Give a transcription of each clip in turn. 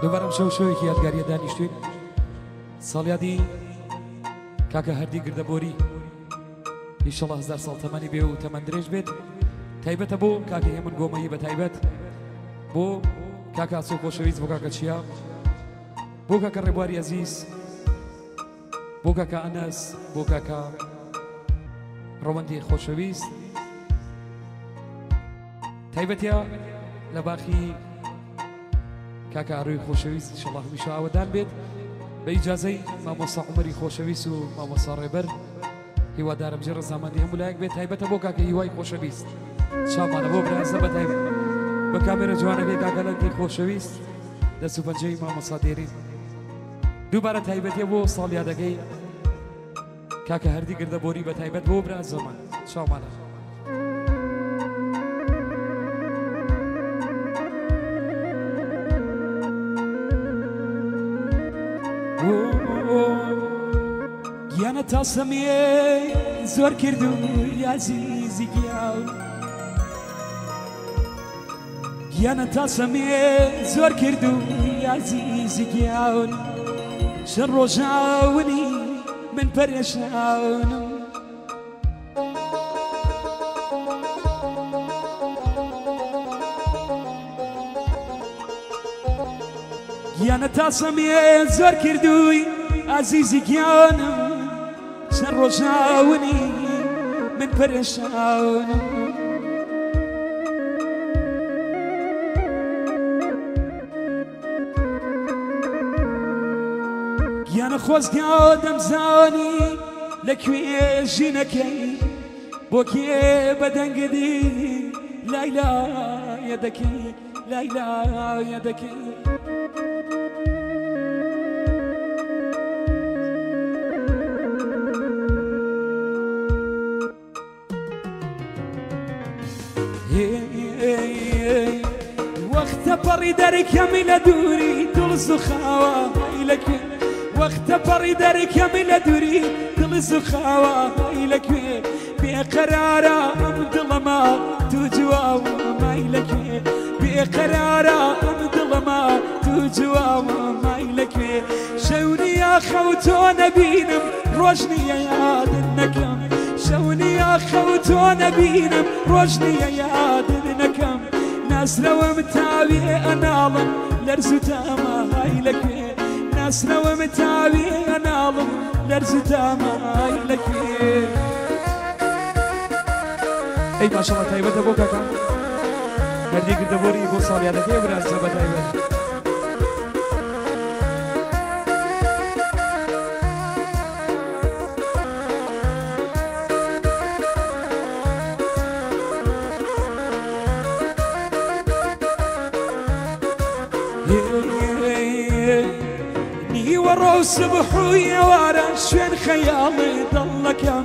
دووبارە ئەمشەو شەوێکی یادگاریە دانیشتوین، ساڵیادی کاکە هەردی گردەبۆری، ئیشەڵا 1000 ساڵ تەمەنی بێ و تەمەن درێژ بێت. تایبەتە بۆ کاکە هێمن گۆمەیی، بە تایبەت بۆ کاکە ئاسۆ خۆشەویست، بۆ کاکە چیا، بۆ کاکە ڕێبواری ئەزیز، بۆ کاکە ئەنەس، بۆ کاکە ڕەوەندی خۆشەویست. تایبەتە لە باخی کاکە ئاروی خۆشەویست، ئینشەڵا هەمیشە ئاوەدان بێت. بە ئیجازەی مامۆستا عومەری خۆشەویست و مامۆستا ڕێبەر، هیوادارم جێ ڕەزامەندی هەموو لایەک بێت. تایبەتە بۆ کاکە هیوای خۆشەویست، چاومانە بۆ برازە بە تایبەت بە کامێرە جوانەکەی کاکە لەنگی خۆشەویست، دەست و پەنجەی مامۆستا دێرین. دووبارە تایبەتیە بۆ ساڵیادەکەی کاکە هەردی گردەبۆری، بە تایبەت بۆ برازەمان، چاومانە. گیانە تاسەمیێ زۆر کردو یازیزی گیاو، گیانە تاسەمیێ زۆر کردو یازیزی گیاون، چەند ڕۆژاونی من پەرێشانم. گیانە تاسەمیێ زۆر کردووی ئازیزی گیانم، چەند ڕۆژاونی من پەرێشانم. گیانە خۆزگا دەمزانی لەکوێ ژینەکەی، بۆ کێ بەدەنگدی لای لایە دەکەی، لای لایە دەکەی. وەختە پەڕی دەرکەمی لە دووری دڵ زوخاوە لەکوێ، وەختە پەڕی دەرکەمی لە دووری دڵ زوخاوە لەکوێ، بێقەرارە ئەم دڵەما تو جواوە مای لەکوێ، بێقەرارە ئەم دڵەما تو جواوە مای لەکوێ. شەونیە خەو تۆ نەبینم ڕۆژ نییە یادت نەکەم، شەونیە خەو تۆ نەبینم ڕۆژ نییە یادت نەکەم. ناسرەوەم تاوێ ئەناڵم لەرز و تامای لەکوێ، ناسرەوەم تاوێ ئەناڵم لەرز و تامای لەکوێ. ئەی ماشەڵا تایبەتە بۆ کاکە هەردی گردەبۆری بۆ ساڵیادەکەی برازە بە تایبەت. نیوەڕۆ سبح و ئێوارە شوێن خەیاڵی دڵەکەم،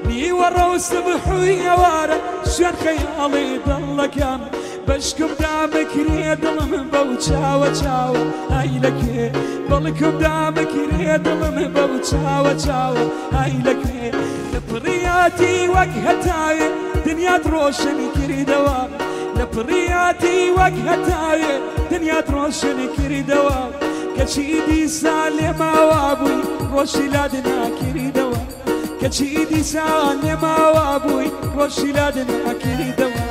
نیوەڕۆ سبح و ئێوارە شوێن خەیاڵی دڵەکەم. بەشکم دامەکرێ دڵم بەو چاوە چاوە ئای لەکوێ، بەڵکم دامەکرێ دڵم بەو چاوە چاوە ئای لەکوێ. لە پڕیاتی وەک هەتاوێ دنیات ڕۆشن کردەوە، لە پڕیاتی وەک هەتاوێ دنیات ڕۆشن کردەوە، کەچی دیسان لێماوا بووی ڕۆژی لادنا کردەوە، کەچی دیسان لێماوا بووی ڕۆژی لادنا کردەوە.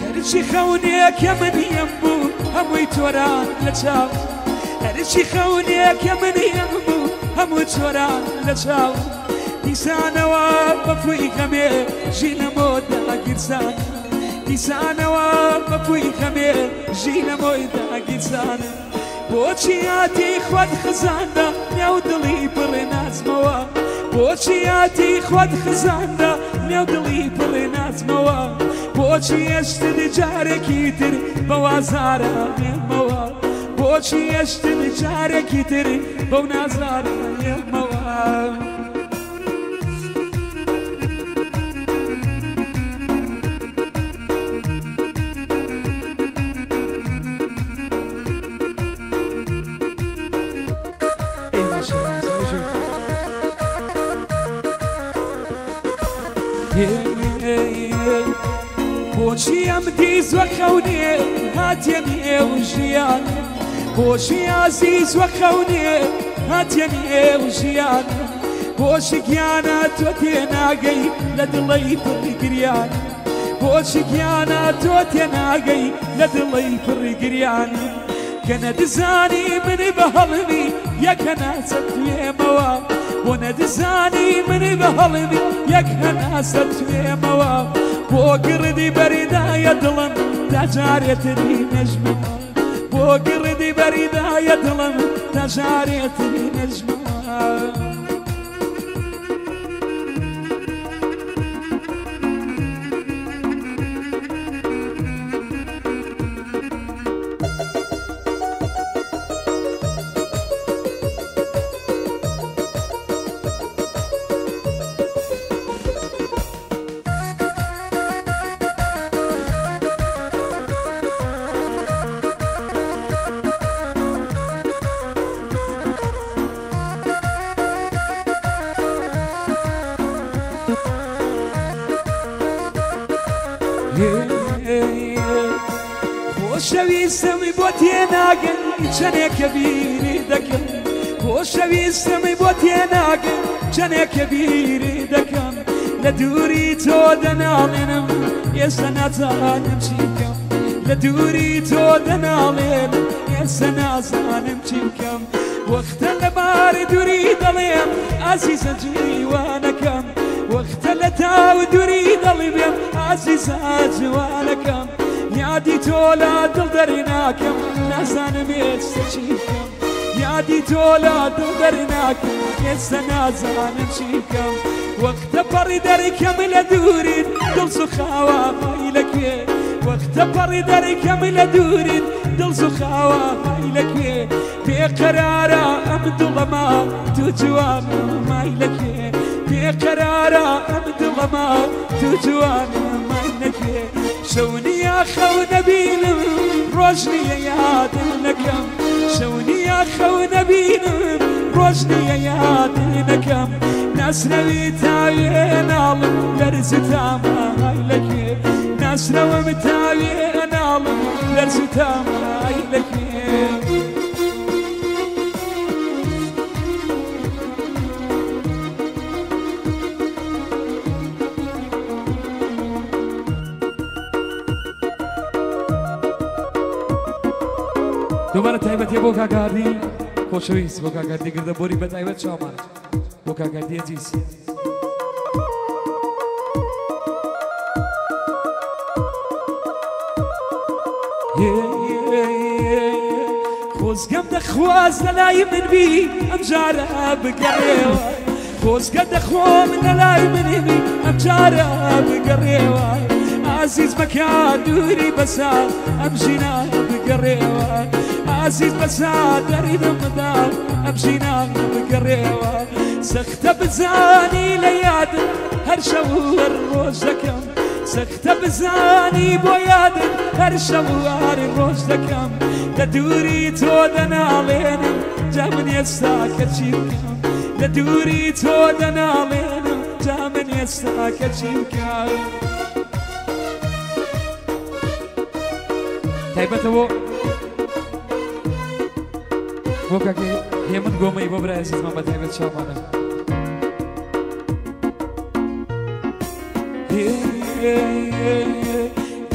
هەرچی خەونێکە منیم بوو هەمووی تۆران لە چاو، هەرچی خەونێکە منیم بوو هەموو تۆران لە چاو. دیسانەوە بەفووی خەمێ ژینەمۆ داگیرسان، دیسانەوە بەفووی خەمێ ژینەمۆی داگیرسان. بۆچی یادی خۆت خزاندا نێو دڵی پڕێ نازمەوە، بۆچی یادی خۆت خزاندا نێو دڵی پڕێ نازمەوە، بۆچی هێشتن جارێکی تر بە وازارە نێمەوە، بۆچی هێشتن جارێکی تر بەو نازارە نێمەوە. بۆچی ئەم دیز وە خەونێ هاتیە نێو ژیان بۆچی ئازیز وە خەونێ هاتیە نێو ژیان بۆچی گیانە تۆ تێناگەی لە دڵی پڕی گریان بۆچی گیانە تۆ تێناگەی لە دڵی پڕی گریان کە نەدزانی منی بە هەڵمی یەک هەناسە توێمەوە بۆ نەدزانی منی بە هەڵمی یەک هەناسە توێمەوە بۆ گڕدی بەریدایە دڵم تا جارێتری نەژمەوە بۆ گڕدی بەریدایە دڵم تا جارێتری نەژمەوە. خۆشەویستم بۆ تێناگەن چەندێکە بیری دەکەم خۆشەویستم بۆ تێناگەن چەندێکە بیری دەکەم لە دووری تۆ دەناڵێنم ئێستا نازانم چی بکەم لە دووری تۆ دەناڵێنم ئێستا نازانم چی بکەم وەختە لەباری دووری دەڵێم ئازیزە جیوانەکەم وەختە لە تاو دووری دەڵێم ئازیزە جوانەکەم یادی تۆ لە دڵ دەری ناکەم نازانم ئێستا چی بکەم یادی تۆ لە دڵ دەری ناکەم ئێستا نازانم چی بکەم وەختە پەڕی دەرکەم لە دووریت دڵ سوخاوە مای لەکوێ وەختە پەڕی دەرکەم لە دووریت دڵ سوخاوە مای لەکوێ پێقەرارە ئەم دڵەما تو جوانە مای لەکوێ پێقەرارە ئەم دڵەما تو جوانە مای لەکوێ شەونیە خەو نەبینم ڕۆژ نییە یادم نەکەم شەونیە خەو نەبینم ڕۆژ نییە یادم نەکەم ناسرەوی تاوێ ناڵم لەرز تامای لەکوێ ناسرەوم تاوێ ناڵم لەرز تامای لەکوێ. دووبارە تایبەتیە بۆ کاکاردی خۆشەویست بۆ کاکاردی گردە بۆری بە تایبەت چاومان بۆ کاکاردی ئەزیز. خۆزگەم دەخواست لە لای من بی ئەم جارە بگەڕێەوە خۆزگە دەخۆم لە لای من بی ئەم جارە بگەڕێەوە ئازیز مەکە دووری بەسا ئەم ژینا بگەڕێەوە ئازیز بەسا دەریدم بدا ئەم ژینا بگەڕێەوە سەختە بزانی لە یادم هەر شەو هەر ڕۆژ دەکەم سەختە بزانی بۆ یادم هەر شەو هەر ڕۆژ دەکەم لە دووری تۆ دەناڵێنم جا من ئێستا کە چی بکەم لە دووری تۆ دەناڵێنم جا من ئێستا کە چی بکەم. تایبەتەوە بۆ کاکە هێمن گۆمەی بۆ برای ئەزیزمان بە تایبەت چاومانە.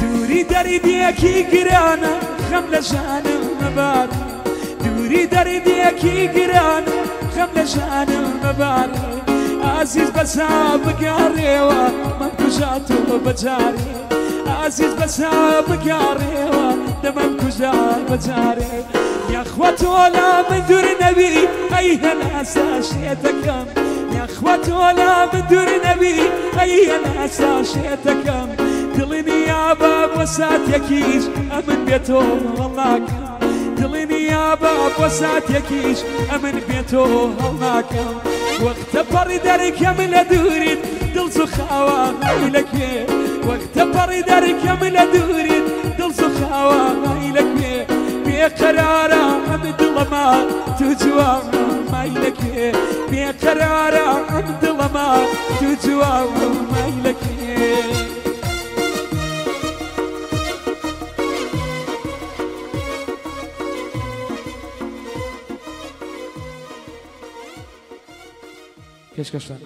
دووری دەریدیەکی گرانە خەم لە ژانم مەبارە دووری دەریدیەکی گرانە خەم لە ژانم مەبارە ئازیز بەسا بگەڕێەوە مەم کوژا تۆ بەجارێ ئازیز بەسا بگەڕێەوە دەمەم کوژا بەجارێ یاخوا تۆ لە من دوور نەبی ئەی هەناسە شێتەکەم یاخوا تۆ لە من دوور نەبی ئەی هەناسە شێتەکەم دڵی نیابە بۆ ساتێکیش ئەمن بێتۆ هەڵناکەم دڵی نیابە بۆ ساتێکیش ئەمن بێتۆ هەڵناکەم وەختە پەڕی دەرکەم لە دووریت دڵ سوخاوە مای لەکوێ وەختە پەڕی دەرکەم لە دووریت دڵ سوخاوە مای لەکوێ بێقەرارە ئەم دڵەما تو جوانە مای لەکوێ بێقەرارە ئەم دڵەما تو جواب مای لەکوێ پێشکەشتان.